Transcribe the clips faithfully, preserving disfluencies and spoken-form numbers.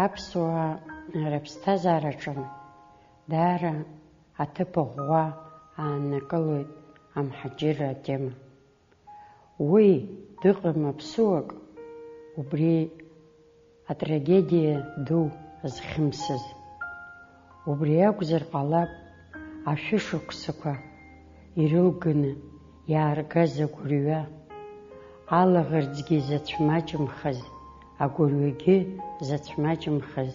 Аԥсуаа рыԥсҭазаараҿы даара аҭыԥ ӷәӷәа ааннакылоит амҳаџьырра атема. Уи дыҟам аԥсуак, убри атрагедиа ду зхьымсыз. Убри акәзар ҟалап, ашәышықәсақәа ирылганы иааргаз агәырҩа, алаӷырӡгьы зацәмаҷымхаз, агәырҩагьы зацәмаҷымхаз,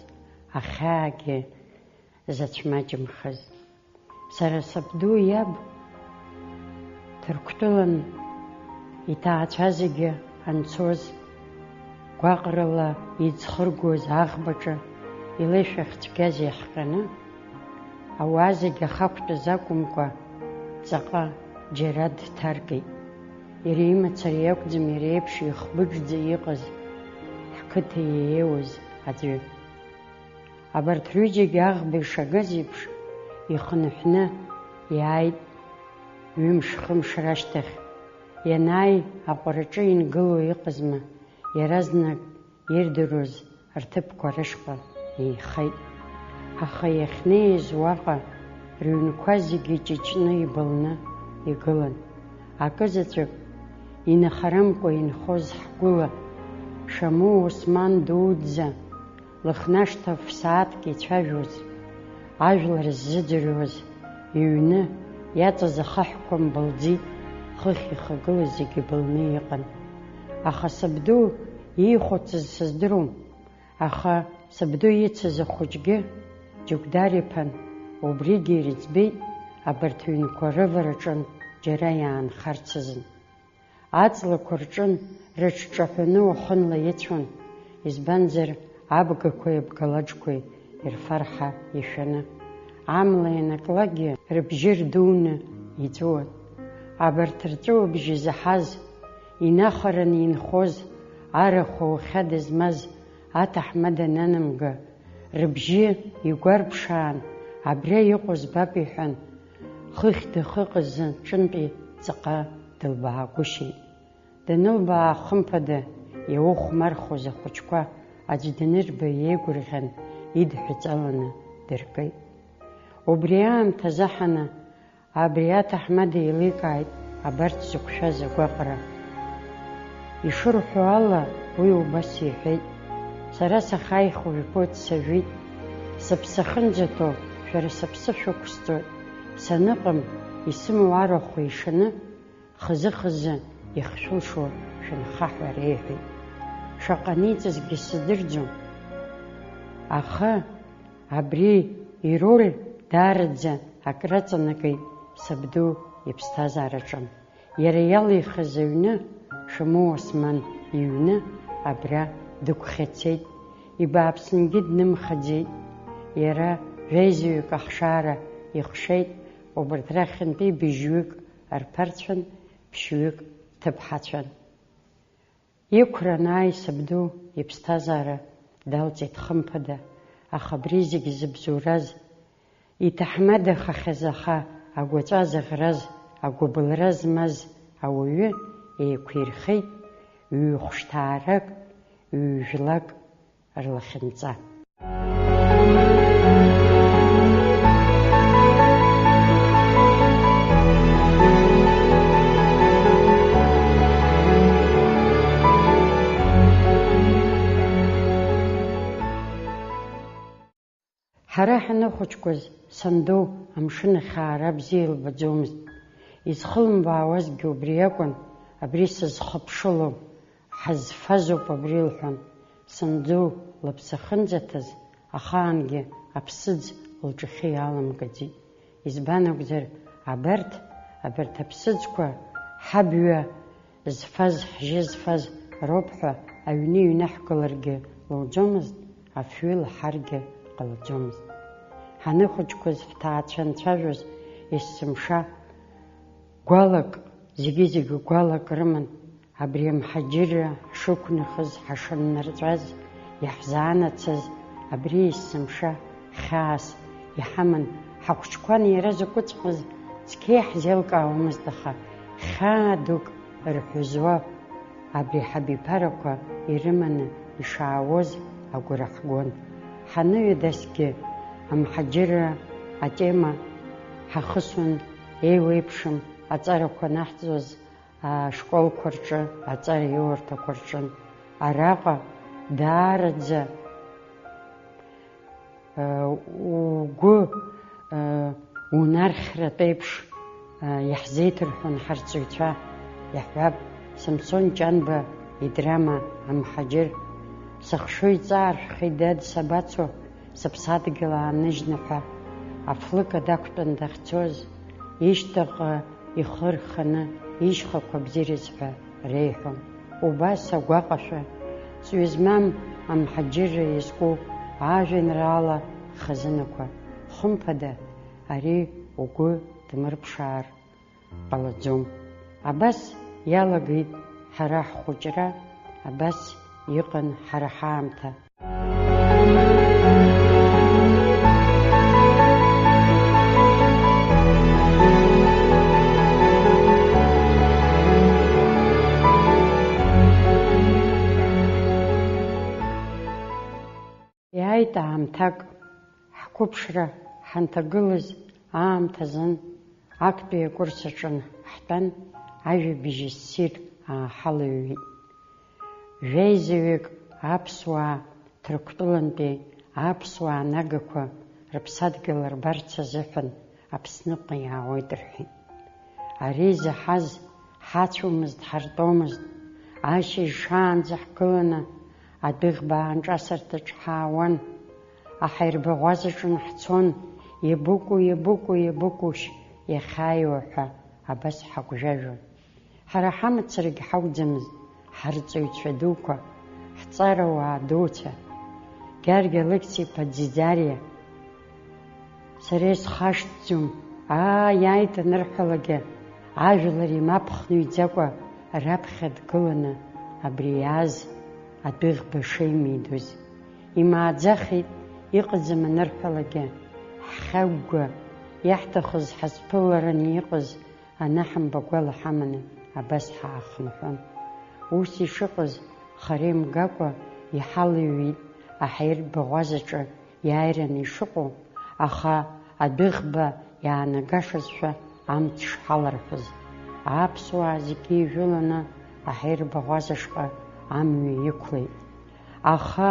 ахьаагьы зацәмаҷымхаз. Сара сабду иаб Ҭырқәтәылан иҭаацәа зегьы анцоз, гәаҟрала иӡхыргоз аӷбаҿы илеишәахь цәгьаз иахҟьаны, ауаа зегьы ахақәтәаз акәымкәа, ҵаҟа џьара дҭаркит. Иара имацара иакәӡам иара иеиԥш ихбыџӡа иҟаз, ҳқыҭа иеиуаз аӡәы. Абарҭ рҩыџьагьы аӷба ишагаз еиԥш, ихынҳәны иааит ҩымш-хымш рашьҭахь. Ианааи, аҟәараҿы ингыло иҟазма, иаразнак ирдыруаз рҭыԥқәа рышҟа еихеит. Аха иахьнеиз уаҟа рыҩнқәа зегьы ҷыҷны ибылны игылан. Акызаҵәык инахарамкәа инхоз ҳгәыла, Шаму Осман дуӡӡа, Лыхнашҭа ф-сааҭк ицәажәоз, ажәлар ззыӡырҩуаз, иҩны иаҵаз ахаҳәқәа мбылӡит, хыхь ихагылаз зегьы былны иҟан. Аха сабду иихәыцыз сыздыруам, аха сабду ицыз ахәыҷгьы, Џьыгәдар иԥан, убригьы ирыӡбеит, абарҭ ҩнқәа рывараҿын џьара иаанхарц азын. Аҵлақәа рҿын рыҽҿаҳәаны уахынла ицәон, избанзар, абгақәеи абгалаџқәеи ирфар ҳәа ишәаны. Амла ианаклакгьы рыбжьы рдуны иҵәуон. Абарҭ рҵәыуабжь изаҳаз, инахараны инхоз, арахә аухьада змаз аҭаҳмада ананамга, рыбжьы игәарԥшаан, абра иҟоу збап иҳәан, хыхь дахыҟаз ҿынтәи ҵаҟа дылбаагәышьеит. Данылбаа, хымԥада, иаухәмархоз ахәыҷқәа аӡә данырба иеигәырӷьан идҳәаҵаланы дыркит. Убри аамҭазы ҳаны, абри аҭаҳмада еиликааит абарҭ зықәшәаз агәаҟра. Ишырҳәо ала, уи убас иҳәеит: «Сара сахьааих ужәбоит, сажәит. Сыԥсы ахьынӡаҭоу шәара сыԥсы шәықәсҵоит. Саныҟам, исымоу арахә ишаны, хазы-хазы ихшәылшо шәынхаҳәа», реиҳәеит. Шаҟа аниҵазгьы сыздырӡом. Аха абри ироль даараӡа акраҵанакит сабду иԥсҭазаараҿы. Иара иалихыз аҩны, Шаму Осман иҩны, абра дықәхьацеит. Ибааԥсынгьы днымхаӡеит. Иара жәеизаҩык ахшара ихшеит, убарҭ рахьынтәи быжьҩык рԥарцәан, ԥшьҩык ҭыԥҳацәан. Иқәра анааи, сабду иԥсҭазаара далҵит хымԥада, аха абри зегь зыбзоураз, иҭаҳмадахахьаз аха агәаҵәа зыӷраз, агәыбылра змаз ауаҩы еиқәирхеит ҩ-хәшҭаарак, ҩ-жәлак рлахьынҵа. Ҳара ҳаныхәыҷқәаз, санду амшын ахьаара бзиа илбаӡомызт. Изхылымбаауазгьы убри акәын, абри сызхыԥшыло, ҳазфазоуп абри, лҳәон. Санду лыԥсы ахьынӡаҭаз, ахаангьы аԥсыӡ лҿахьы иаламгаӡеит. Избан акәзар, абарҭ, абарҭ аԥсыӡқәа ҳабҩа зфаз, ҳжьы зфаз роуп ҳәа аҩны иҩнаҳкыларгьы луӡомызт, афҩы лҳаргьы ҟалаӡомызт. Ҳаныхәыҷқәаз, ҳҭаацәа анцәажәоз, есымша гәалак, зегьы-зегьы гәалак рыман, абри амҳаџьырра ҳшықәнахыз, ҳашыннарҵәаз, иаҳзаанацаз, абри есымша хьаас иҳаман, ҳахәыҷқәан иара закәыҵәҟьаз цқьа иаҳзеилкаауамызт, аха хьаа дук рҳәызуа абри ҳабиԥарақәа ирыманы ишаауаз агәра ҳгон. Ҳаныҩадасгьы, амҳаџьырра атема ҳахысуан, еиуеиԥшым аҵарақәа анаҳҵоз ашколқәа рҿы, аҵараиурҭақәа рҿы. Араҟа даараӡа угәы унархьратә еиԥш иаҳзеиҭарҳәон ҳарҵаҩцәа. Иаҳҳәап, Самсон Ҷанба идрама Амҳаџьыр. Сыхшыҩ ҵааршәхеит, дад, сабацо, сыԥсадгьыл ааныжьны ҳәа. Афлыка дақәтәан дахьцоз, ишьҭахьҟа ихы рханы ишьхақәа бзиараз ҳәа реиҳәон. Убас агәаҟашәа, ҵҩа змам амҳаџьырра иазку ажәеинраала хазынақәа. Хымԥада, ари угәы дмырԥшаар ҟалаӡом. Абас иалагеит ҳара ҳхәыҷра, абас иҟан ҳара ҳаамҭа. Иааит аамҭак, ҳқәыԥшра ҳанҭагылаз аамҭазын, актәи акурс аҿы ҳтәан, ажәабжь ссир ааҳалыҩҩит. Жәеизаҩык аԥсуаа Ҭырқәтәылантәи аԥсуаа нагақәа рыԥсадгьыл рбарц азыҳәан Аԥсныҟа иаауеит рҳәеит. Ари заҳаз ҳацәомызт, ҳартәомызт, ашьыжь шаанӡа ҳгыланы адәыӷба аанҿасырҭаҿ ҳаауан. Аҳаирбаӷәазаҿы ҳцон, иабыкәу, иабыкәу, иабыкәушь иахьааиуа ҳәа абас ҳагәжәажәон. Ҳара ҳамацарагь ҳакәӡамызт, ҳарҵаҩцәа дуқәа, ҳҵарауаа дуцәа, Гьаргь Алықьса-иԥа Ӡиӡариа. Сара исхашҭӡом, аа, иааит анырҳәалакгьы, ажәлар имаԥхныҩӡакәа раԥхьа дгыланы абри иааз адәыӷба шеимидоз. Имааӡахеит, иҟаӡам анырҳәалакгьы, ҳхьагәгәа, иаҳҭахыз ҳазԥылараны иҟаз анаҳамбагәала ҳаманы абас ҳаахынҳәуан. Ус ишыҟаз, хара имгакәа иҳалыҩҩит аҳаирбаӷәазаҿы иааираны ишыҟоу, аха адәыӷба иаанагашазшәа амц шҳаларҳәыз. Аԥсуаа зегьы ижәыланы аҳаирбаӷәаза ашҟа амҩа иқәлеит. Аха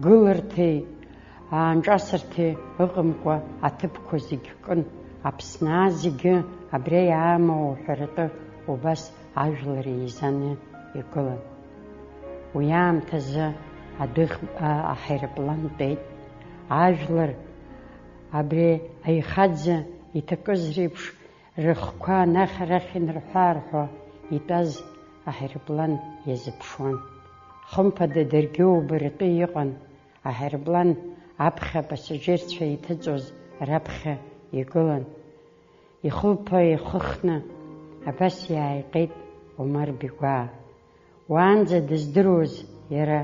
гыларҭеи аанҿасырҭеи ыҟамкәа аҭыԥқәа зегь кын, Аԥснаа зегьы абри иаамоу уҳәаратәы убас ажәлар еизаны игылан. Уи аамҭазы адәыӷба аҳаирплан тәеит. Ажәлар абри аихаӡа иҭакыз реиԥш рыхқәа анахь-арахь инарҳәы-аарҳәуа итәаз аҳаирплан иазыԥшуан. Хымԥада, даргьы убаратәы иҟан, аҳаирплан аԥхьа апассажьырцәа иҭыҵуаз раԥхьа игылан. Ихылԥа ихыхны абас иааиҟьеит Омар Бигәаа. Уаанӡа дыздыруаз иара,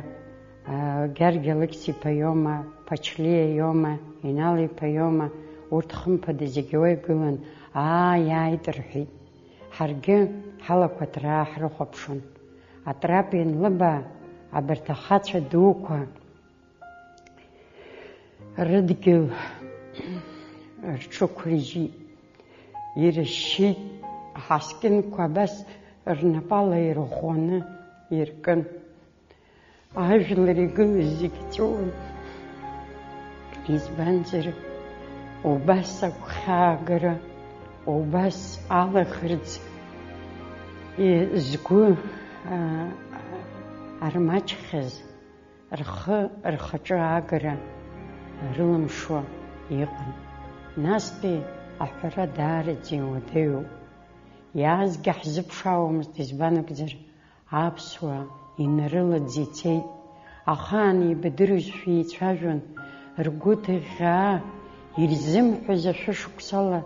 аа, Гьаргь Алықьса-иԥа иоума, Ԥачлиа иоума, Инал-иԥа иоума, урҭ хымԥада зегьы уа игылан, аа, иааит рҳәеит. Ҳаргьы ҳалақәа ҭраа ҳрыхәаԥшуан. Атрап ианлыбаа, абарҭ ахацәа дуқәа рыдгьыл рҽықәрыжьит, ирышьшьит, аҳаскьынқәа абас рнапала ирӷәӷәаны иркын. Ажәлар игылаз зегь ҵәыуон. Избанзар, убас агәхьаагара, убас алаӷырӡ, е, згәы, а, армаҷхьаз, рхы рхаҿы аагара рылымшуа иҟан. Настәи аҳәара даараӡа иуадаҩуп. Иаазгьы ҳзыԥшаауамызт, избан акәзар, аԥсуаа инарылаӡ ицеит. Ахаан еибадыруазшәа еицәажәон, ргәы ҭыӷьӷьаа, ирзымҳәоз ашәышықәсала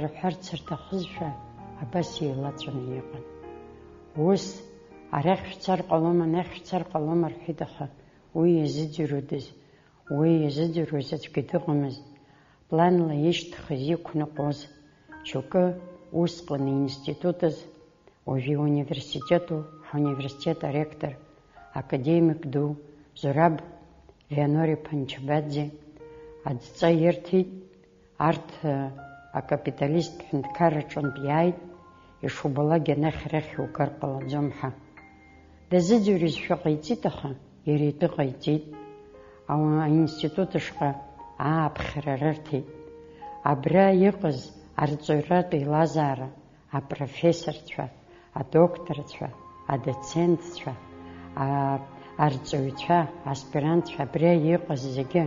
рҳәарц рҭахызшәа, абас еилаҵәаны иҟан. Ус, арахь шәцар ҟалома, анахь шәцар ҟалома рҳәеит, аха уи иазыӡырҩуадаз, уи иазыӡырҩуаз аӡәгьы дыҟамызт. Планла ишьҭхыз иқәныҟәоз шьоукы усҟан институтыз, уажәы иуниверситету, ҳуниверситет аректор, академик ду Зураб Леонор-иԥа Нчабаӡе адҵа ирҭеит, арҭ, э, акапиталисттә ҳәынҭқарраҿынтә иааит, ишубалак анахь-арахь иугар ҟалаӡом ҳәа. Дазыӡырҩызшәа ҟаиҵеит, аха иара итәы ҟаиҵеит. Ауаа аинститут ашҟа ааԥхьара рырҭеит. Абра иҟаз арҵаҩратә еилазаара, апрофессорцәа, адокторцәа, адоцентцәа, а-, арҵаҩцәа, аспирантцәа, абри иҟаз зегьы,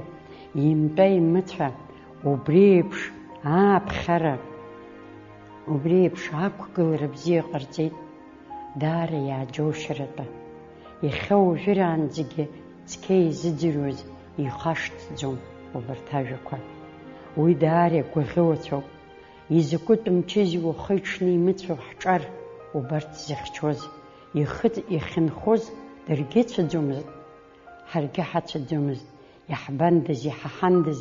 имтәа-имыцәа, убри еиԥш ааԥхьара, убри еиԥш ақәгылара бзиа ҟарҵеит, даара иааџьоушьаратәы. Иахьа уажәраанӡагьы цқьа изыӡырҩуаз ихашҭӡом убарҭ ажәақәа. Уи даара игәаӷьуацәоуп. Изакәытә мчызеи ухы иҽны имыцәо ҳҿар убарҭ зыхьчоз, ихы-, ихьынхоз даргьы ицәаӡомызт, ҳаргьы ҳацәаӡомызт, иаҳбандаз, иҳаҳандаз,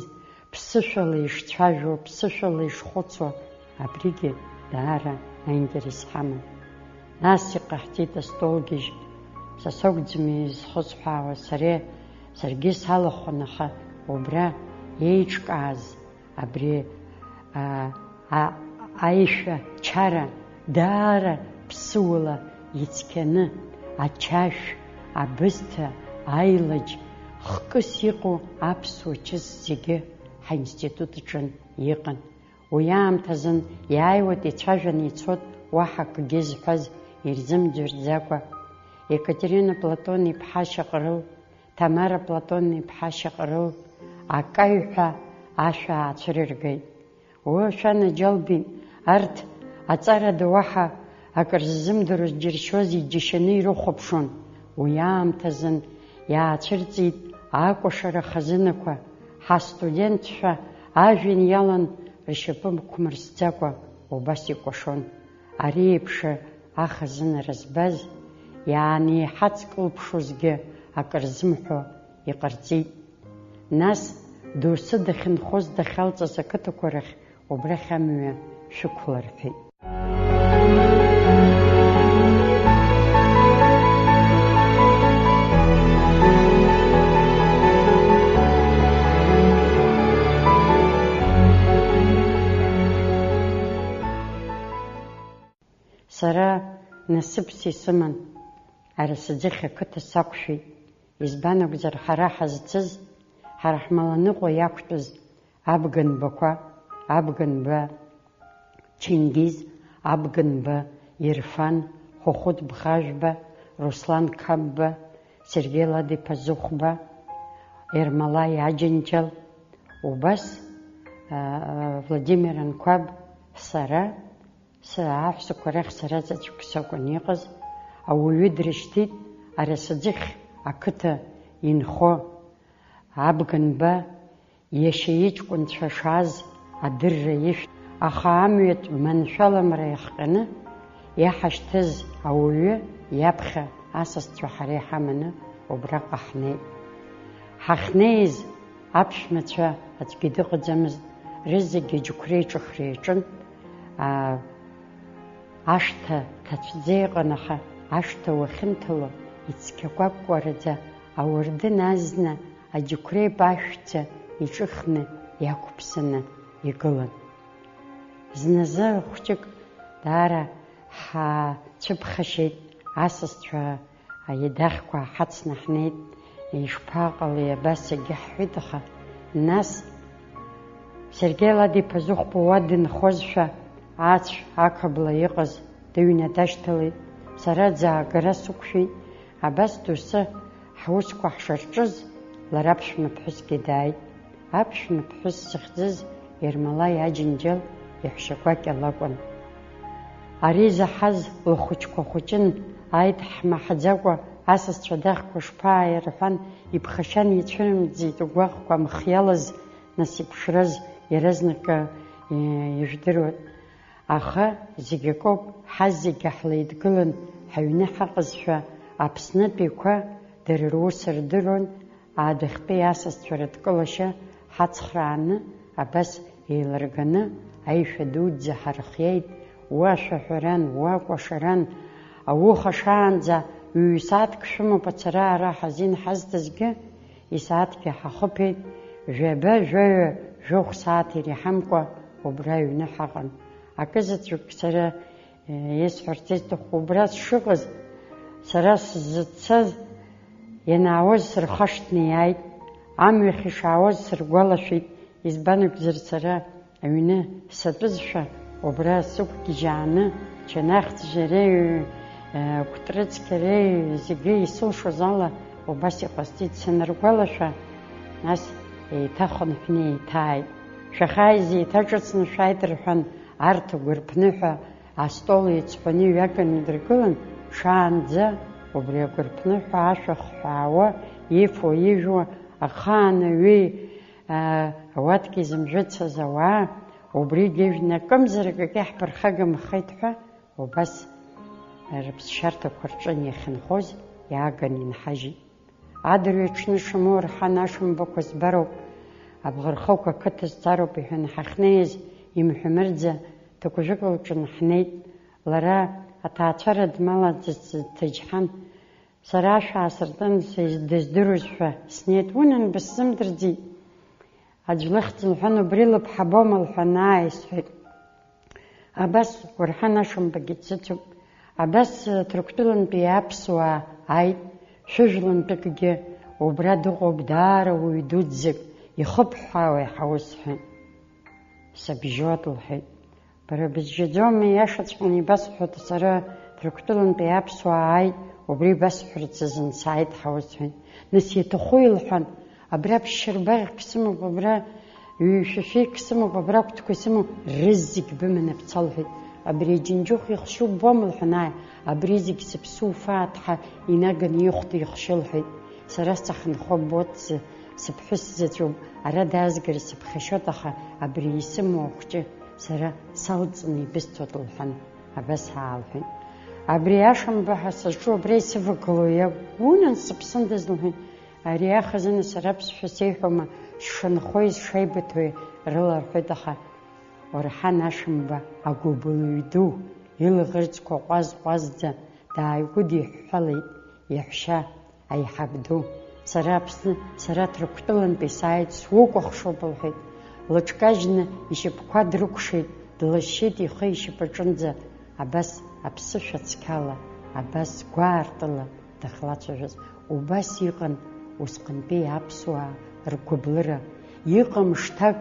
ԥсышәала ишцәажәо, ԥсышәала ишхәыцуа, абригьы даара аинтерес ҳаман. Нас иҟаҳҵеит астолгьежь, са сакәӡами изхысҳәаауа, сара, саргьы салахәын, аха убра еиҿкааз абри, а, а, аишәа чара даара ԥсыуала ицқьаны, ачашә, абысҭа, аилаџь, хкыс иҟоу аԥсуа чыс зегьы ҳаинститут аҿын иҟан. Уи аамҭазын иааиуеит, ицәажәаны ицот, уаҳа акгьы зҳәаз ирзымӡырӡакәа. Екатерина Платон-иԥҳа Шьаҟрыл, Ҭамара Платон-иԥҳа Шьаҟрыл акаҩ ҳәа ашәа аацәырыргеит. Уи ашәанаџьалбеит, арҭ аҵарада уаҳа акыр ззымдыруаз џьыршьоз иџьашьаны ирыхәаԥшуан. Уи аамҭазын иаацәырҵит акәашара хазынақәа, ҳастудентцәа ажәҩан иалан ршьапы ықәмырсӡакәа убас икәашон. Ари еиԥш ахазынара збаз, иаанеиҳацклыԥшузгьы акыр зымҳәо иҟарҵеит. Нас, доусы дахьынхоз дахьалҵыз ақыҭақәа рахь убрахь амҩа шәықәла рҳәеит. Сара насыԥс исыман, Арасаӡыхь ақыҭа сақәшәеит, избан акәзар, ҳара ҳазцыз, ҳара ҳмаланыҟәа иақәтәаз Абганбақәа, Абганба Чингиз, Абганба Ирфан, Хәыхәыт Бӷажәба, Руслан Қапба, Сергеи Ладиԥа Зыхәба, Ермолаи Аџьынџьал, убас, аа, Владимир Анқәаб, сара, са аҳәсақәа рахь сара заҵәык сакәын иҟаз, ауаҩы дрышьҭит, Арасаӡыхь ақыҭа инхо Абганба иашьа иҷкәынцәа шааз адырра ишәҭ, аха амҩатә маншәаламра иахҟьаны иаҳашьҭыз ауаҩы иаԥхьа асасцәа ҳара иҳаманы убраҟа ҳнеит. Ҳахьнеиз аԥшәмацәа аӡәгьы дыҟаӡамызт, рызегьы аџьықәреи ҿыхреи аҿын, аа, ашҭа ҭацәӡа иҟан, аха ашҭа уахьынҭало, ицқьақәа кәкәараӡа, ауардын азна аџьықәреи пашәӡа иҿыхны иақәԥсаны игылан. Зназы хәҷык даара ҳцәыԥхашьеит, асасцәа аиадахьқәа ҳацны ҳнеит, ишԥаҟалеи, абас егьаҳҳәеит, аха нас Сергеи Ладиԥа Зыхәба уа дынхозшәа, ацә ақабла иҟаз дыҩны дашьҭалеит, сара аӡаагара сықәшәеит, абас доусы ҳусқәа ҳшырҿыз, лара аԥшәмаԥҳәысгьы дааит. Аԥшәмаԥҳәыс зыхьӡыз Ермолаи Аџьынџьал иаҳәшьа гәакьа лакәын. Ари заҳаз лхәыҷқәа хәыҷын, ааит ҳмаҳаӡакәа, асасцәа дахьқәа шԥааи рҳәан, иԥхашьан, ицәырымҵит угәаӷқәа мхиалаз, нас иԥшраз иаразнакы, э, ижәдыруан. Аха зегь акоуп, ҳазегьы ҳлеидгылан, ҳаҩны ҳаҟазшәа, Аԥснытәиқәа дара рус рдыруан, адәахьтәи асасцәа рыдкылашьа ҳацхрааны, абас еилырганы аишәа дуӡӡа ҳархиеит, уа шәаҳәаран, уа кәашаран, ауха шаанӡа ҩ-сааҭк шәымоуп ацара-аара ҳазин ҳазҭазгьы, Исааҭгьы ҳахыԥеит, жәаба, жәаҩа, жәохә сааҭ иреиҳамкәа убра аҩны ҳаҟан. Акызаҵәык сара, э, исҳәарц исҭаху, убра сшыҟаз, сара сзыццаз, ианаауаз сырхашҭны иааит. Амҩахь ишаауаз сыргәалашәеит, избан акәзар, сара аҩны сатәызшәа, убра сықәгьежьааны, чанахьӡ џьареи, э, кәтрыцқьареи зегьы исылшоз ала убас иҟасҵеит. Саныргәалашәа, нас еиҭахынҳәны еиҭааит. Шәахьааиз еиҭа ҿыцны шәааит, рҳәан, арҭ агәарԥныҳәа астол еиҵҳәаны иҩаганы идыргылан, шаанӡа убри агәарԥныҳәа ашәа хҳәаауа, ифо-ижәуа, ахаан аҩеи, аа, ауатка изымжәыцыз ауаа, убригьы жәны акымзарак акы иаҳԥырхагамхеит ҳәа, убас рыԥсшьарҭақәа рҿы иахьынхоз иааган инҳажьит. Адырҩаҽны Шамур ҳан ашамбақәа збароуп, абӷархықә ақыҭа зцароуп иҳәан ҳахьнеиз, имҳәа-мырӡа ҭакәажәык лҿы ҳнеит. Лара аҭаацәара дмалаӡацызт, дҭыџьҳан. Сара ашә аасыртын, сыз-, дыздыруазшәа снеит, унан, бысзымдырӡеит. Аӡә лыхьӡ лҳәан, убри лыԥҳа боума лҳәан, ааи, сҳәеит. Абас Орҳан Ашамбагьы дсыцуп. Абас, э, Ҭырқәтәылантәи аԥсуаа ааит, шәыжәлантәыкгьы убра дыҟоуп, даара уаҩ дуӡӡак, ихыԥҳәаауа иаҳауа сҳәеит. Сыбжьоит, лҳәеит. Бара бызжьаӡома, иашаҵәҟьаны ибасҳәоит, сара Ҭырқәтәылантәи аԥсуаа ааит, убри басҳәарц азын сааит ҳәа усҳәеит. Нас иаҭаху илҳәан, абра ԥшьшьырбаӷьк сымоуп, абра ҩышәышәик сымоуп, абра кәтқәа сымоуп, рызегь быманы бца лҳәеит. Абри аџьынџьыхә ихшьу ббом лҳәан, ааи, абри зегь сыԥсу уфа аҭҳа инаганы ихәда ихшьы лҳәеит. Сара сахьынхо ббоит, сы-, сыԥҳәыс заҵәуп, ара даазгар сыԥхашьоит, аха абри исымоу ахәҷы сара салҵны ибысҭоит лҳәан, абас аалҳәеит. Абри ашамба ҳәа сызҿу абра исывагылоу иакәу, унан, сыԥсындаз лҳәеит. Ари ахазына сара аԥсшәа сеиҳәома, сшынхои сшеибыҭоуи рыла рҳәеит, аха Орҳан Ашамба агәыбылҩ ду, илаӷырӡқәа ҟәаз-ҟәазӡа дааигәыдиҳәҳәалеит иаҳәшьа аиҳаб ду. Сара Аԥсны, сара Ҭырқәтәылантәи сааит, сукәыхшоуп, лҳәеит. Лыҽкажьны ишьапқәа дрыкәшеит, длашьшьит ихы ишьапаҿынӡа, абас аԥсышәа цқьала, абас гәаартыла дахьлацәажәоз. Убас иҟан усҟантәи аԥсуаа ргәыблыра. Иҟам шҭак,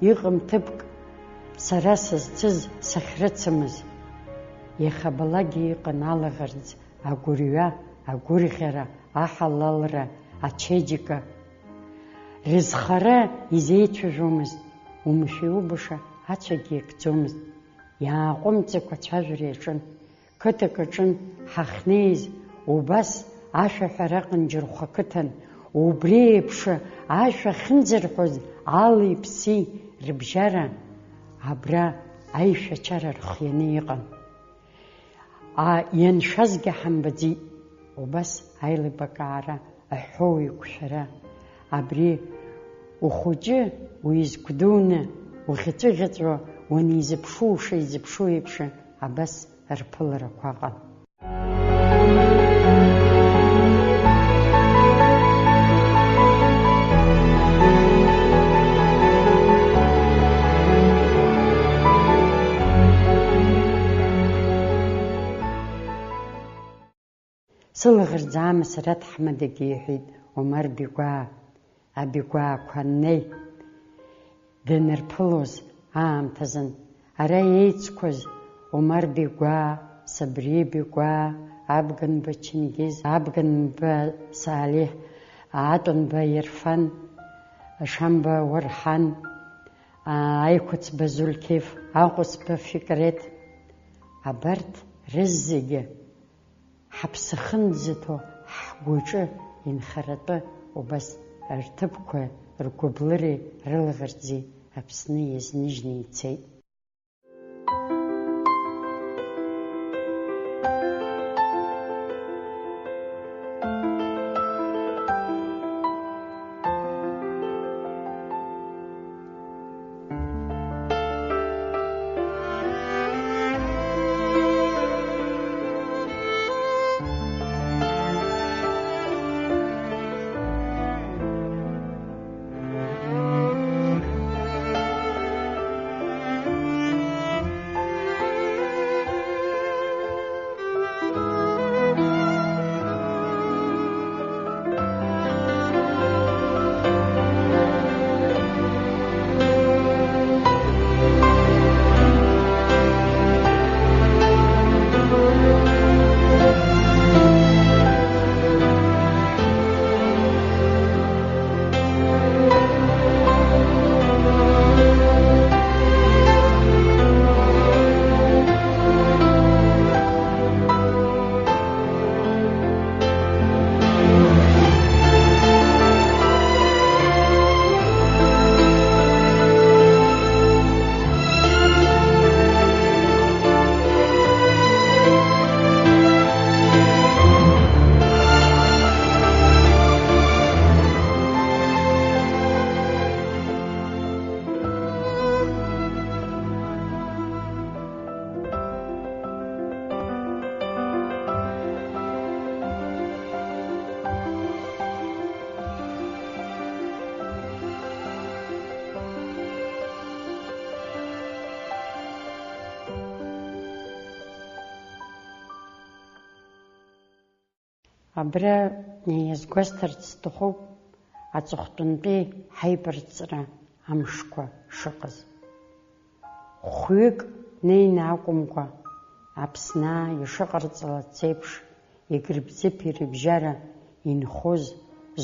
иҟам ҭыԥк сара сызцыз сахьрыцымыз. Иахьабалакгьы иҟан алаӷырӡ, агәырҩа, агәырӷьара, аҳалалра, ачеиџьыка. Рызхара изеицәажәомызт, умшәи-убаша ацәагьы иакӡомызт. Иааҟәымҵӡакәа ацәажәара иаҿын. Қыҭак аҿын ҳахьнеиз, убас ашәаҳәара аҟан Џьырхәа қыҭан, убри еиԥш ашәа ахьынӡарҳәоз али-ԥси рыбжьара абра аишәачара рхианы иҟан. А, ианшәазгьы ҳамбаӡеит. Убас аилибакаара, аҳәоу еиқәшәара. Абри ухәыҷы уизгәдуны, уӷьаҵәыӷьаҵәуа уанизыԥшу, ушизыԥшу еиԥш, абас рԥыларақәа ыҟан. Сылаӷырӡ аама сара ҭаҳмадагьы, иҳәеит Омар Бигәаа, Абигәаақәа аннеи данырԥылоз аамҭазын, ара еицқәаз Омар Бигәаа, Сабри Бигәаа, Абганба Чингиз, Абганба Салиҳ, Атәанба Ирфан, Шамба Уарҳан, Аиқәыцба Зулқьеф, Аҟәыцба Фикрет, абарҭ рызегьы ҳаԥсы ахьынӡаҭоу ҳгәаҿы инхаратәы убас рҭыԥқәа ргәыблыреи рылаӷырӡи Аԥсны иазныжьны ицеит. Абра иазгәасҭарц сҭахуп аҵыхәтәантәи ҳаиԥырҵра амшқәа шыҟаз. Хәҩык неины акәымкәа, Аԥсны ишыҟарҵалац еиԥш, игрыбзыԥ ирыбжьара инхоз,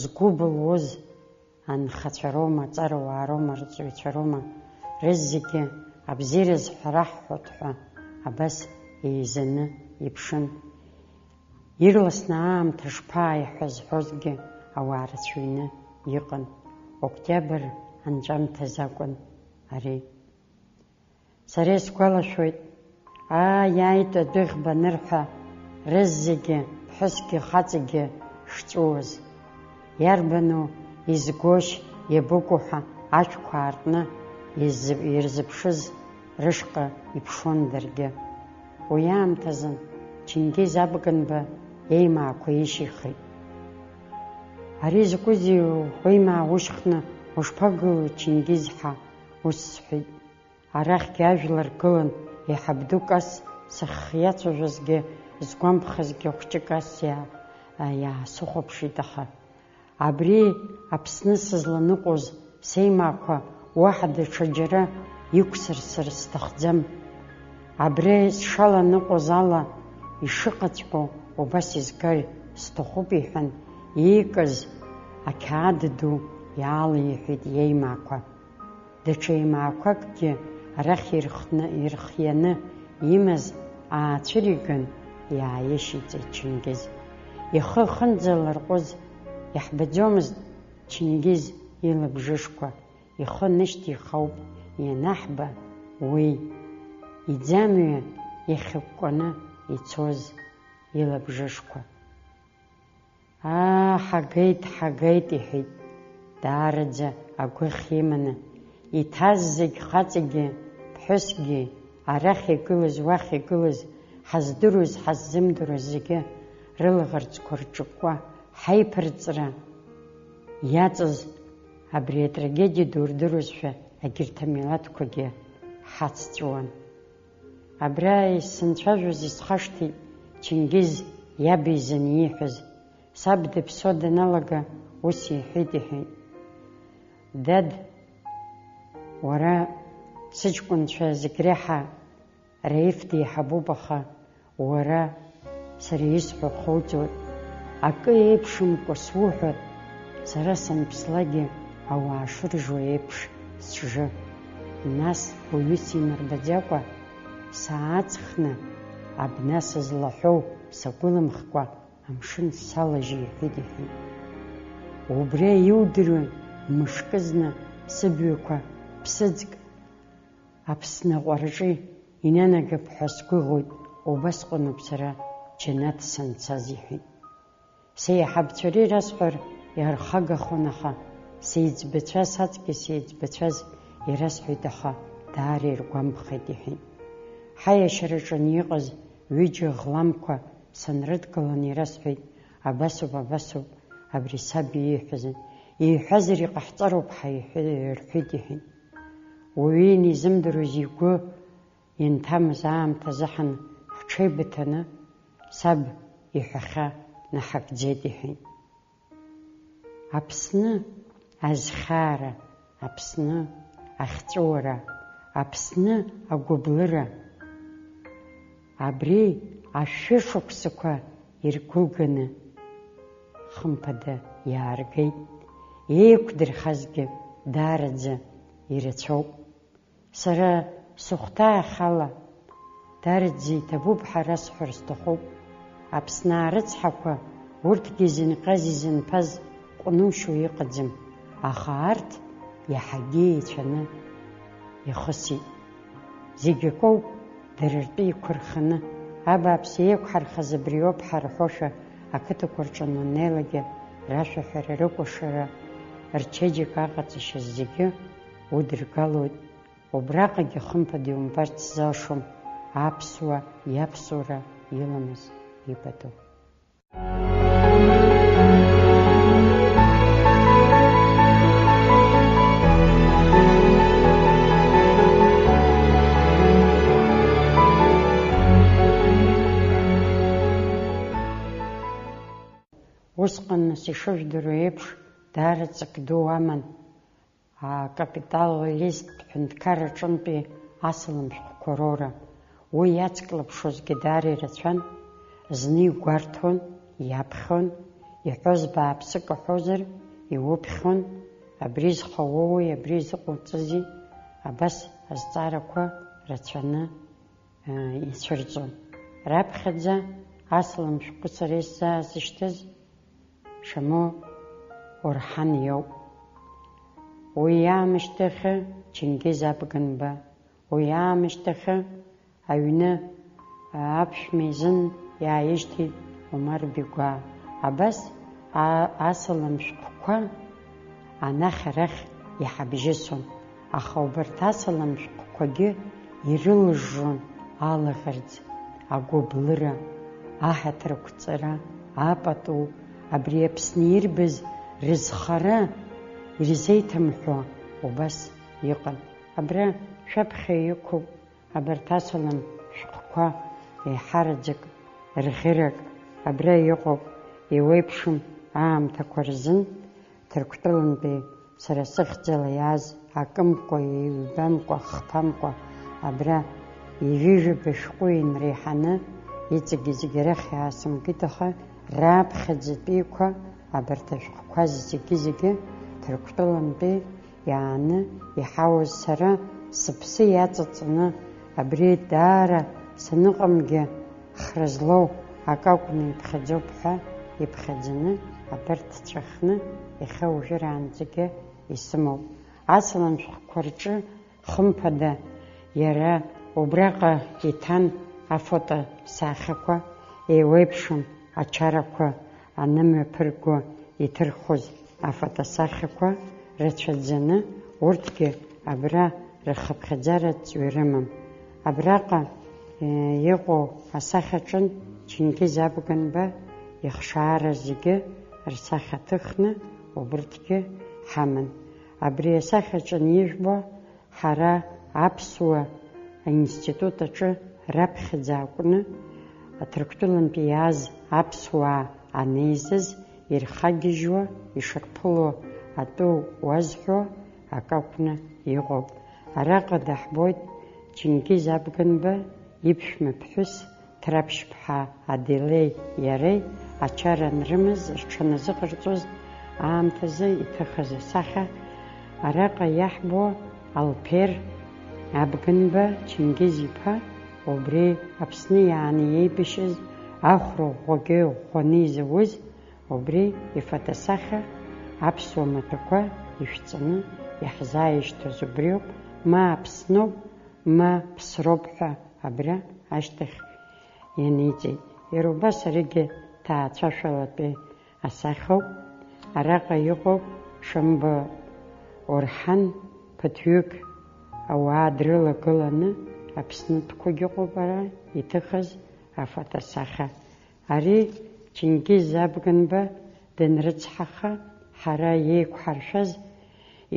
згәы былуаз анхацәа роума, аҵарауаа роума, арҵаҩцәа роума, рызегьы абзиара зҳәара ҳҳәоит ҳәа абас еизаны иԥшын. Ирласны аамҭа шԥааиҳәазҳәозгьы ауаа рацәаҩны иҟан. Октиабр анҵәамҭаз акәын ари. Сара исгәалашәоит, аа, иааит адәыӷба анырҳәа, рызегьы, ԥҳәысгьы хаҵагьы шҵәуаз. Иарбану изгошь, иабыкәу ҳәа ашәқәа аартны изы-, ирзыԥшыз рышҟа иԥшуан даргьы. Уи аамҭазын Чингиз Абганба еимаақәа ишьихит. Ари закәызеи, уеимаа ушьхны ушԥагылои, Чингиз ҳәа, ус сҳәеит. Арахьгьы ажәлар гылан, еиҳаб дук ас сахьиацәажәозгьы, сгәамԥхазгьы хәҷык ас иа-, иаасыхәаԥшит, аха абри Аԥсны сызланыҟәоз сеимаақәа уаҳа даҽа џьара иқәсырсыр сҭахӡам. Абри сшаланыҟәоз ала ишыҟаҵәҟьоу убас изгар сҭахуп, иҳәан, иикыз ақьаад ду иаалеиҳәеит иеимаақәа. Даҽа еимаақәакгьы арахь ирхны, ирхианы имаз аацәыриган, иааишьиҵеит Чингиз. Ихы ахынӡаларҟәыз иаҳбаӡомызт Чингиз илабжышқәа, ихы нышьҭихауп ианаҳба уи, иӡамҩа иахьыкәкәаны ицоз илабжышқәа. Аа, ҳагеит, ҳагеит, иҳәеит, даараӡа агәыхь иманы, иҭаз зегь, хаҵагьы, ԥҳәысгьы, арахь игылаз, уахь игылаз, ҳаздыруаз, ҳаззымдыруаз зегьы рылаӷырӡқәа рҿыкәкәа, ҳаиԥырҵра иаҵаз абри атрагедиа ду рдыруазшәа, егьырҭ амилаҭқәагьы ҳацҵәуан. Абра исзынцәажәоз исхашҭит Чингиз иаб изын ииҳәаз. Саб дыԥсуа даналага, ус иҳәеит, иҳәеит. Дад, уара сыҷкәынцәа зегь реиҳа Раиф деиҳабуп, аха уара сара исҳәо хуӡуеит. Акы еиԥшымкәа суҳәар, сара санԥслакгьы ауаа шыржуа еиԥш сжы. Нас уаҩы симырбаӡакәа сааҵхны абна сызлаҳәоу сагәылымхкәа амшын салажьы, иҳәеит, иҳәеит. Убри иудыруеи, мышкызны сыбаҩқәа ԥсыӡк Аԥсны аҟәараҿы инанагап ҳәа сгәыӷуеит, убасҟаноуп сара џьанаҭ санцаз, иҳәеит. Сеиҳабцәа ирасҳәар иархагахон, аха сеиҵбацәа, саҵкьыс еиҵбацәаз ирасҳәеит, аха даара иргәамԥхеит, иҳәеит. Ҳаиашьараҿы ани иҟаз ҩыџьа ӷламқәа санрыдгылан ирасҳәеит, абасоуп, абасоуп, абри саб ииҳәаз, ииҳәазар иҟаҳҵароуп ҳәа иҳәе-, рҳәеит, иҳәеит. Уаҩы инизымдыруаз игәы ианҭамыз аамҭазы ҳан ҳҽеибыҭаны, саб иҳәахьа наҳагӡеит, иҳәеит. Аԥсны азхьаара, Аԥсны ахьҵәыуара, Аԥсны агәыблыра, абри ашәышықәсақәа иргәылганы, хымԥада, иааргеит. Еиқәдырхазгьы даараӡа ирацәоуп. Сара сыхәҭаахь ала, дараӡа иҭабуп ҳәа расҳәар сҭахуп. Аԥсны арыцҳақәа, урҭгьы изынҟьаз-изынԥаз ҟәнушьо иҟаӡам, аха арҭ иаҳагьы еицәаны ихысит. Зегь акоуп, дара ртәы иқәырханы, абааԥс еиқәҳархаз абриоуп ҳәа рҳәошәа, ақыҭақәа рҿы анунеилагьы рашәаҳәара, рыкәашара, рчеиџьыка аҟаҵашьа зегьы удыргалоит. Убраҟагьы хымԥада иумбарц залшом аԥсуа иаԥсуара иламыз ипату. Усҟан, нас, ишыжәдыруа еиԥш, даара ҵак ду аман акапиталист ҳәынҭқарраҿынтәи асалам шәҟәқәа роура. Уи иацклаԥшозгьы даара ирацәан, зны игәарҭон, иаԥхьон, иҳәоз бааԥсык аҳәозар, иуԥхьон, абри зхы уоуи, абри изыҟауҵази, абас азҵаарақәа рацәаны, ы, ицәырҵуан. Раԥхьаӡа асалам шәҟәы сара исзаазышьҭыз Шаму Орҳан иоуп. Уи аамышьҭахьы Чингиз Абганба, уи аамышьҭахьы аҩны аԥшәма изын иааишьҭит Омар Бигәаа. Абас а-, асалам шәҟәқәа анахь-арахь иҳабжьысон, аха убарҭ асалам шәҟәқәагьы ирылжжон алаӷырӡ, агәыблыра, аҳаҭырқәҵара, апату, абри Аԥсны ирбаз рызхара ирзеиҭамҳәо убас иҟан. Абра шәаԥхьа иқәуп абарҭ асалам шәҟәқәа, еиҳараӡак рӷьырак абра иҟоуп, еиуеиԥшым аамҭақәа рзын. Ҭырқәтәылантәи сара сыхьӡала иааз акымкәа, ҩбамкәа, хԥамкәа абра ҩажәижәаба шәҟәы инреиҳаны иҵегьы-зегьы арахь иаасымкит, аха раԥхьаӡатәиқәа абарҭ ашәҟәқәа зегьы-зегьы Ҭырқәтәылантәи иааны иҳауз сара сыԥсы иаҵаҵаны, абри даара саныҟамгьы хра злоу акы акәны иԥхьаӡоуп ҳәа иԥхьаӡаны абарҭ ҵәахны иахьа уажәраанӡагьы исымоуп. Асалам шәҟәқәа рҿы, хымԥада, иара убраҟа иҭан афото сахьақәа, еиуеиԥшым ачарақәа анымҩаԥырго иҭырхуаз афотосахьақәа рацәаӡаны, урҭгьы абра рхыԥхьаӡара ҵҩа рымам. Абраҟа, э, иҟоу асахьаҿынтә Чингиз Абганба ихшаара зегьы рсахьа ҭыхны убырҭгьы ҳаман. Абри асахьаҿы анижәбо, ҳара аԥсуа аинститут аҿы раԥхьаӡа акәны, Ҭырқәтәылантәи иааз аԥсуаа анеизаз ирхагьежьуа, ишырԥыло атәы уазҳәо акы акәны иҟоуп. Араҟа даҳбоит Чингиз Абганба иԥшәма ԥҳәыс Ҭраԥшьԥҳа Аделеи иареи ачара анрымаз, рҽаназыҟарҵоз аамҭазы иҭыхыз асахьа. Араҟа иаҳбо Алԥер Абганба Чингиз-иԥа, убри Аԥсны иааны иеибашьыз, ахәра ӷәӷәагьы ӷәӷәаны изауз, убри ифотосахьа аԥсуа маҭәақәа ишәҵаны иаҳзааишьҭыз убриоуп, ма Аԥсноуп, ма Ԥсроуп ҳәа абра ашьҭахь ианиҵеит. Иара убас аригьы ҭаацәашәалатәи асахьоуп. Араҟа иҟоуп Шамба Орҳан, ԥыҭҩык ауаа дрылагыланы Аԥснытәқәагь ыҟоуп ара иҭыхыз афотосахьа. Ари Чингиз Абганба данрыцҳаха, ҳара иеиқәҳаршәаз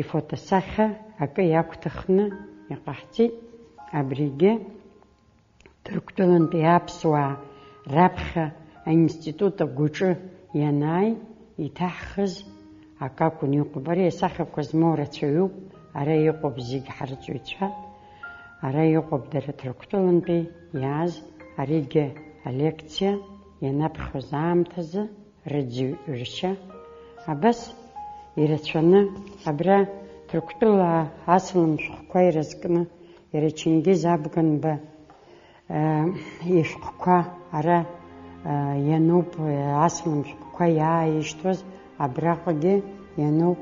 ифотосахьа акы иақәҭыхны иҟаҳҵеит. Абригьы Ҭырқәтәылантәи аԥсуаа раԥхьа аинститут агәаҿы ианааи, иҭаҳхыз акакәын иҟоуп. Ари асахьақәа змоу рацәаҩуп, ара иҟоуп зегь ҳарҵаҩцәа, ара иҟоуп дара Ҭырқәтәылантәи иааз, аригьы алекциа ианаԥхьоз аамҭазы рыӡҩршьа. Абас ирацәаны абра Ҭырқәтәылаа асалам шәҟәқәа ирызкны, иара Чингиз Абганба, э, ишәҟәқәа ара, э, иануп, э, асалам шәҟәқәа иааишьҭуаз, абраҟагьы иануп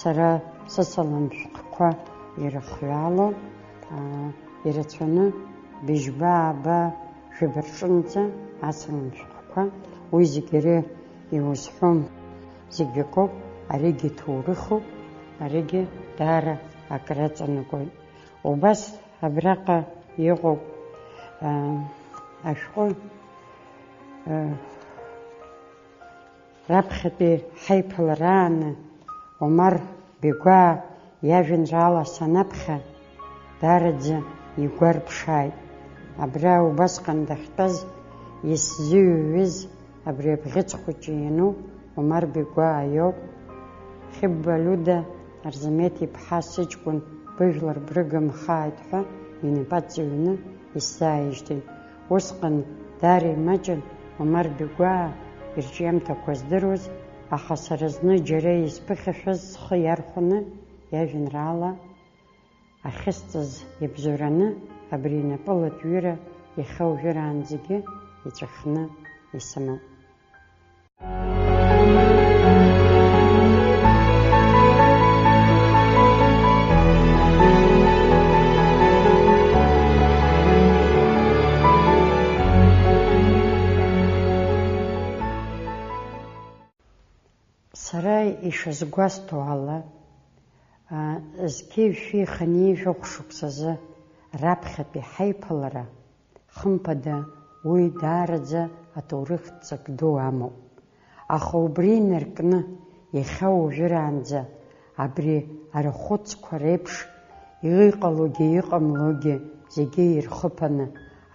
сара сысалам шәҟәқәа ирыхҩало, э, ирацәаны быжьба-ааба жәаба рҿынӡа асалам шәҟәқәа, уи зегь иара иузҳәом, зегь акоуп, аригьы ҭоурыхуп, аригьы даара акраҵанакуеит. Убас абраҟа иҟоуп, аа, ашәҟәы, аа, раԥхьатәи ҳаиԥыларааны Омар Бегәаа иажәеинраала санаԥхьа, даараӡа игәарԥшааит. Абра убасҟан дахьтәаз исзыҩҩыз абри абӷьыц хәыҷы иануп, Омар Беигәаа иоуп. Хьыбба Лиуда Арзамеҭ-иԥҳа сыҷкәын быжәлар брыгымхааит ҳәа инапы аҵаҩны исзааижьҭеит. Усҟан даара имаҷын Омар Беигәаа ирҿиамҭақәа здыруаз, аха сара зны џьара исԥыхьашәаз схы иархәаны иажәеинраала ахьысҵаз иабзоураны абри инапы латәҩыра иахьа уажәраанӡагьы иҵәахны исымоуп. Сара ишазгәасҭо ала, а, зқьи жәшәи хынҩажәи жәохә шықәсазы раԥхьатәи ҳаиԥылара, хымԥада, уи даараӡа аҭоурыхтә ҵак ду амоуп. Аха убри инаркны, иахьа уажәраанӡа абри арахәыцқәа реиԥш, иҟалогьы иҟамлогьы зегьы ирхыԥаны,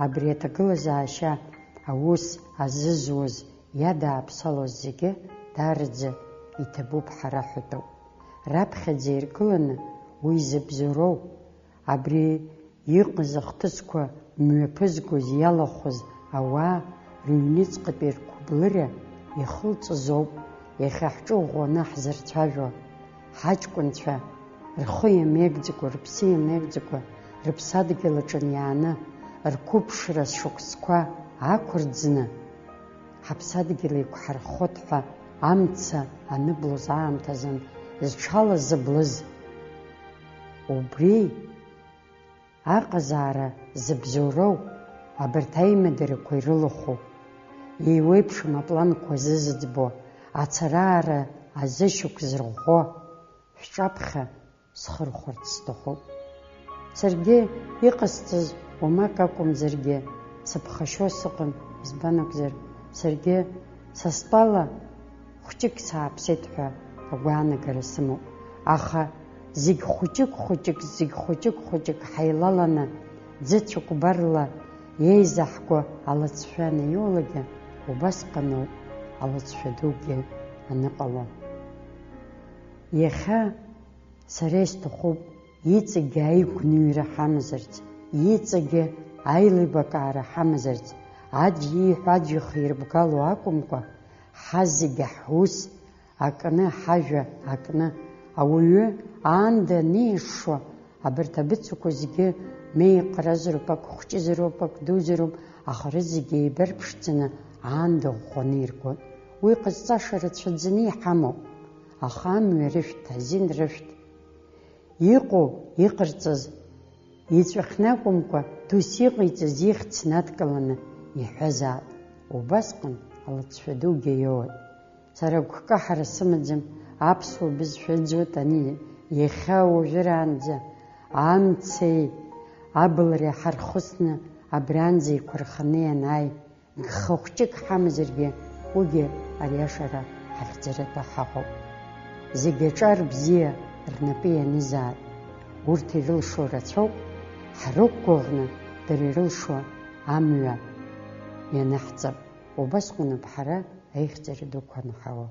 абри аҭагылазаашьа аус азызуаз иадааԥсалоз зегьы даараӡа иҭабуп ҳәа раҳәатәуп. Раԥхьаӡа иргыланы уи зыбзоуроу, абри иҟаз ахҭысқәа мҩаԥызгоз иалахәыз ауаа рыҩныҵҟатәи рқәыблыра иахылҵызоуп иахьа ҳҿы ӷәӷәаны ҳзырцәажәо. Ҳаҷкәынцәа рхы иамеигӡакәа, рыԥсы иамеигӡакәа, рыԥсадгьыл аҿы иааны, рқәыԥшра шықәсқәа ақәырӡны, ҳаԥсадгьыл еиқәҳархоит ҳәа амца аныблоз аамҭазын зҽалазыблыз. Убри аҟазаара зыбзоуроу, абарҭ аимадарақәа ирылахәу, еиуеиԥшым апланқәа зызыӡбо, ацараара азышьақә зырӷәӷәо, шәҿаԥхьа схырхәарц сҭахуп. Саргьы иҟасҵаз уамак акәымзаргьы, сыԥхашьо сыҟан, избан акәзар, саргьы са стәала хәҷык сааԥсеит ҳәа агәаанагара сымоуп. Аха зегь хәҷык-хәҷык, зегь хәҷык-хәҷык ҳаилаланы, ӡы цәыкәбарла иеизаҳго алыҵшәа анаиулагьы, убасҟаноуп алыҵшәа дугьы аныҟало. Иахьа сара исҭахуп иҵегьы аигәныҩра ҳамазарц, иҵегьы аилибакаара ҳамазарц, аӡә ииҳәо аӡә ихирбгало акәымкәа, ҳазегьы ҳус акны, ҳажәа акны, ауаҩы аанда анеишшо, абарҭ абыцақәа зегьы меиҟразароуп, ак хәҷызароуп, ак дузароуп, аха рызегьы еибарԥшӡаны аанда ӷәӷәаны иргоит. Уи ҟазҵаша рацәаӡаны иҳамоуп, аха амҩа рышәҭ, азин рышәҭ. Иҟоу, иҟарҵаз, иҵәахны акәымкәа, дус иҟаиҵаз ихьӡ надкыланы иҳәазаап. Убасҟан алыҵшәа дугьы иоуеит. Сара агәкаҳара сымаӡам, аԥсуа бызшәа ыӡуеит ани, иахьа уажәраанӡа, амцеи абылреи ҳархәыцны абранӡа еиқәырханы ианааи, гха хәҷык ҳамазаргьы, уигьы ариашара ҳахьӡаратәы ҳаҟоуп. Зегь аҿар бзиа рнапы ианызаат, урҭ ирылшо рацәоуп, ҳрықәгәыӷны дара ирылшо амҩа ианаҳҵап, убасҟаноуп ҳара аихьӡара дуқәа анҳауа.